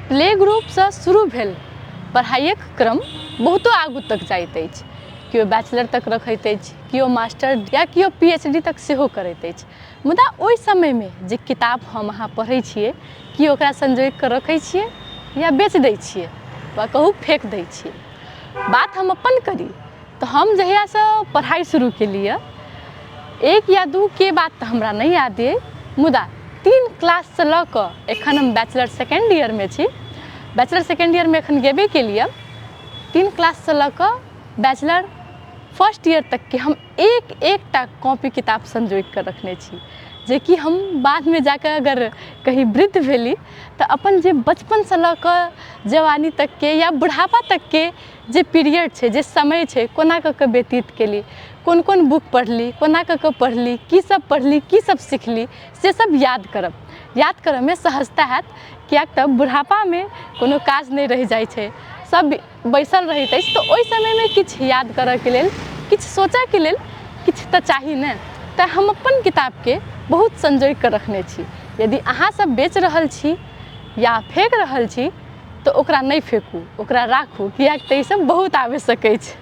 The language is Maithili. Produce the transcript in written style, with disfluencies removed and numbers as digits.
प्ले ग्रुपसँ शुरू भेल पढ़ाइक क्रम बहुतो आगू तक जाइत अछि। केओ बैचलर तक रखैत अछि, केओ मास्टर या केओ पी एच डी तक सेहो करैत अछि। मुदा ओहि समयमे जे किताब हम अहाँ पढ़ै छियै, की ओकरा संजोगिकऽ रखै छियै या बेच दै छियै वा कहू फेक दै छियै? बात हम अपन करी तऽ हम जहियासँ पढ़ाइ शुरू केलियै, एक या दूके बात तऽ हमरा नहि याद अइ, मुदा 3 क्लाससँ लऽ कऽ एखन हम बैचलर सेकेण्ड ईयरमे छी। बैचलर सेकेण्ड ईयरमे एखन गेबे केलियै। 3 क्लाससँ लऽ कऽ बैचलर फर्स्ट ईयर तकके हम एक एकटा कॉपी किताब संजोगिकऽ रखने छी, जेकि हम बादमे जाकऽ अगर कहीं वृद्ध भेली तऽ अपन जे बचपनसँ लऽ कऽ जवानी तकके या बुढ़ापा तकके जे पीरियड छै, जे समय छै, कोना कऽ कऽ व्यतीत केली, कोन कोन बुक पढ़ली, कोना कऽ कऽ पढ़ली, की सब पढ़ली, की सब सिखली, से सब याद करब। याद करऽमे सहजता हैत, किएक तऽ बुढ़ापामे कोनो काज नहि रहि जाइ छै, सब बैसल रहैत अछि, तऽ ओहि समयमे किछु याद करऽके लेल, किछु सोचऽके लेल किछु तऽ चाही ने। तऽ हम अपन किताबके बहुत संजोगिकऽ रखने छी। यदि अहाँ सब बेच रहल छी या फेक रहल छी तऽ ओकरा नहि फेकू, ओकरा राखू, किएक तऽ ईसब बहुत आवश्यक अछि।